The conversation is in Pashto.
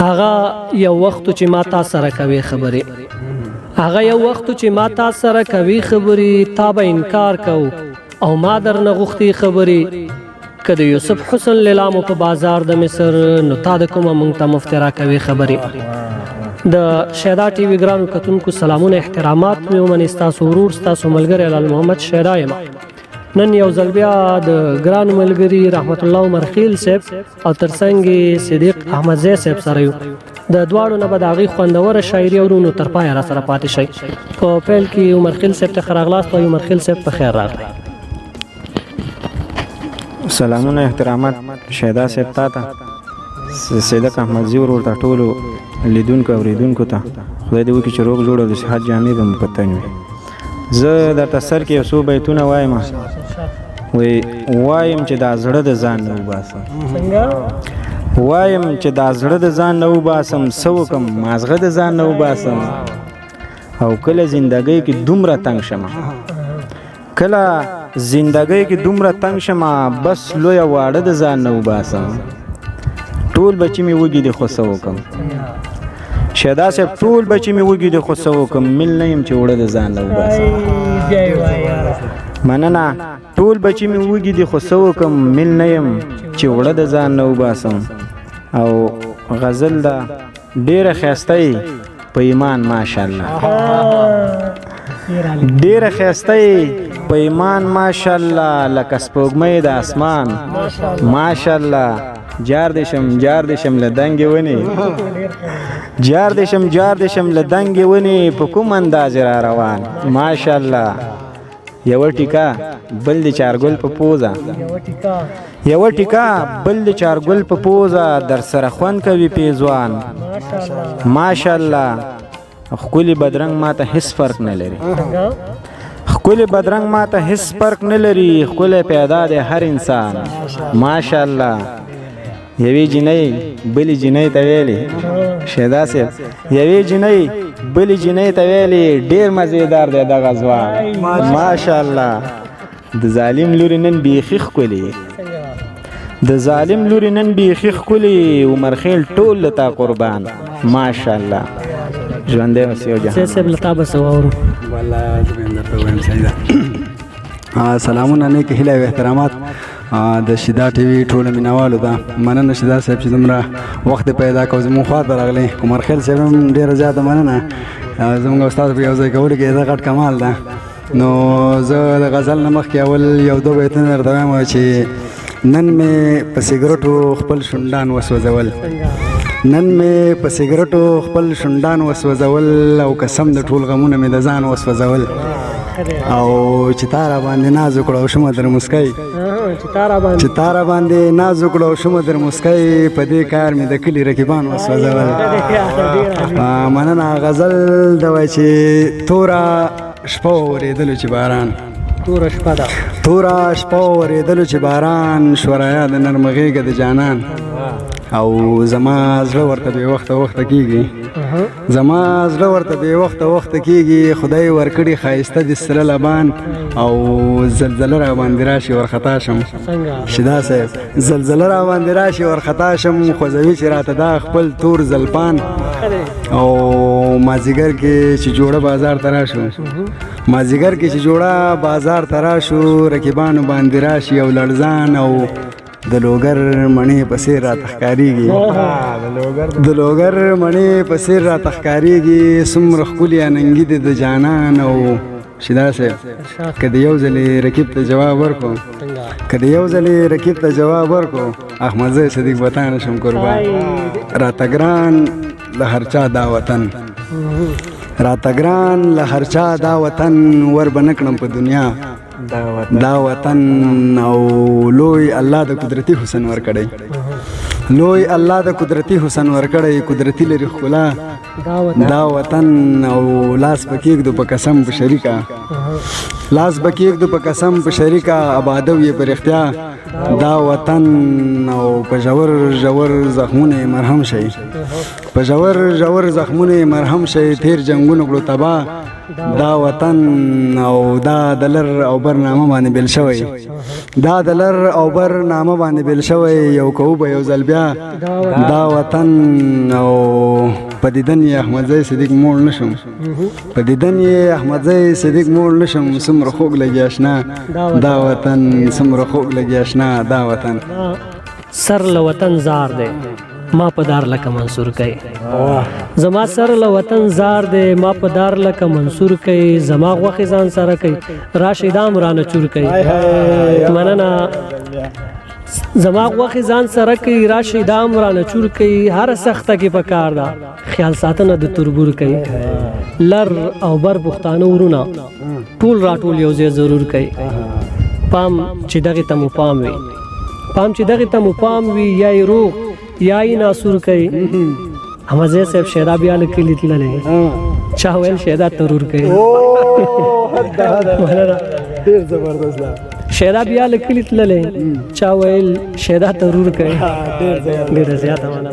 هغه یو وخت چې ما تا سره کوي خبرې، هغه یو وخت چې ما تا سره کوي خبرې، تا به انکار کو او ما درنه غوښتي خبرې. که د یوسف حسن لیلامو په بازار د مصر، نو تا د کومه مونږ ته مفترا کوي خبرې. د شیدا ټي وي ګرانو کتونکو سلامونه احترامات مې ومنئ. ستاسو ورور، ستاسو ملګری لال محمد شیدا یم. نن یو ځل بیا د ګران ملګری رحمت الله عمرخیل صاحب او ترڅنګ صدیق احمدزی صاحب سره یو. د دواړو نه به د هغوی خوندوره شاعري اورو، نو تر پایه را سره پاتې شئ. په پیل کې عمرخیل صاحب ته ښه راغلاست وایو. عمرخیل صاحب، په خیر راغلی. سلامونه احترامات شیدا صاحب تا ته، صدیق احمدزي ورور ته، ټولو لیدونکو اوریدونکو ته. خدای دې وکړي چې روغ جوړ او د صحت جامې به مو په تن وي. زه درته سر کې یو څو بیتونه وایم. وی وایم چې دا زړه د ځان نه وباسم، وایم چې دا زړه د ځان نه وباسم، څه وکم مازغه د ځان نه وباسم. او کله زندګۍ کې دومره تنګ شم، کله زندګۍ کې دومره تنګ شم، بس لویه واړه د ځان نه وباسم. ټول بچی مې وږي دي خو څه وکم شیدا صاحب، ټول بچی مې وږي دي خو څه وکم، مل نه یم چې وړه د ځان نه وباسم. مننه. ټول بچی مې وږي دي خو څه وکم، مل نه یم چې وړه د ځان نه وباسم. او غزل ده، ډېره ښایسته یې په ایمان ماشاءالله، ډېره ښایسته یې په ایمان ماشاءالله، لکه سپوږمۍ د اسمان ماشاءالله. جار دې شم، جار دې شم له دنګې ونې، جار دې شم، جار دې شم له دنګې ونې، په کوم انداز را روان ماشاءالله. یوه ټیکه بل د چارګل په پوزه، یوه ټیکه بل د چارګل په پوزه، در سره خوند کوي پیزوان ماشاءالله. ښکلي بدرنګ ماته هیڅ فرق نه لري، ښکلي بدرنګ ماته هیڅ فرق نه لري، ښکلی پیدا دی هر انسان ماشاءالله. یوې جینۍ بلې جینۍ ته ویلې، شیدا صاحب، یوې جینۍ بلې جینۍ ته ویلې، ډېر مزیدار دی دغه ځوان ماشاءالله. د ظالم لوري نن بیخي ښکلي، د ظالم لوري نن بیخي ښکلي، عمرخیل ټول له تا قربان ماشاءالله. ژوندی اوسې یو جهان. صاحب، له تا به څه واورو؟ والله زه به هم درته ووایم. صحیح ده. سلامونه، نیک هیله او احترامات د شیدا ټي وي ټولو مینهوالو ته. مننه شیدا صاحب چې دومره وخت پیدا کړ، زموږ خوا ته راغلی. عمرخیل صاحب هم ډېره زیاته مننه، زموږ استاد په یو ځای کولو کې دا غټ کمال ده. نو زه د غزل نه مخکې اول یو دوه بیتونه درته وایم چې نن مې په سګرټو خپل شونډان وسوځول، نن مې په سګرټو خپل شونډان وسوځول، او قسم د ټول غمونه مې د ځان وسوځول. او چې تا را باندې ناز وکړو شمه در مسکی، چې تا را باندې ناز وکړو شمه در مسکی، په دې کار مې د کلي رقیبان وسوځول. مننه. غزل د وای چې توره شپه اورېدلو چې باران، توره شپه ده، توره شپه اورېدلو چې باران شورایا د نرمه غېږه د جانان. او زما زړه ورته بې وخته وخته کېږي، زما زړه ورته بې وخته وخته کېږي، خدای ورکړي ښایسته دي سره لبان. او زلزله را باندې راشي ورخطا شم شیدا صاحب، زلزله را باندې راشي ورخطا شم، خوځوي چې راته دا خپل تور زلپان. او مازیګر کې چې جوړه بازار ته راشو، مازیګر کې چې جوړه بازار ته راشو، رقیبانو باندې راشي او لړزان، او د لوګر مڼې په څېر راته ښکارېږي، د لوګر مڼې په څېر راته ښکارېږي، څومره ښکلي اننګي دي د جانان. او شیدا صاحب، که د یو ځلې رقیب ته جواب ورکړو، که د یو ځلې رقیب ته جواب ورکړو، احمدزی صدیق به تا نه شم قربان. راته ګران له هر چا دا وطن، راته ګران له هر چا دا وطن، ور به نه کړم په دنیا دا وطن. او لوی الله د قدرتي حسن ورکړی، لوی الله د قدرتي حسن ورکړی، قدرتي لري ښکلا دا وطن. او لاس به کېږدو په قسم په شریکه، لاس به کېږدو په قسم په شریکه، آبادو یې په رښتیا دا وطن او په ژور ژور زخمونه یې مرهم شي، په ژور ژور زخمونه یې مرهم شي، تیر جنگونو کړو تباه دا وطن او دا د لر او بر نامه باندې بل شوی، دا د لر او بر نامه باندې بل شوی، یو کو به یو ځل بیا دا وطن او په دیدن یې احمدزی صدیق موړ نشم، په دیدن یې احمدزی صدیق موړ نشم، څومره خوږ لګي اشنا دا وطن، څومره خوږ لګي اشنا دا وطن. سر له وطن زار دی ما په دار لکه منصور کوي، زما سر له وطن زار دی ما په دار لکه منصور کوي، زما غوښې ځان سره کوي راشي دام رانه چور کوي. مننه. زما غوښې ځان سره کوي راشي دام رانه چور کوي، هر سخته کې په کار ده خیال ساتنه د تربور کوي، لر او بر پښتانه ورونه ټول راټول یو ځای ضرور کوي. پام چې دغې ته مو پام وي، پام چې دغې ته مو پام وي، یا یې روغ یا یې ناسور کوي. احمدزی صاحب شیدا بیا له کلي تللی، چا ویل شیدا ترور کوي. ډېر زبردست. شیدا بیا له کلي تللی، چا ویل شیدا ترور کوي. ډېره زیاته مننه.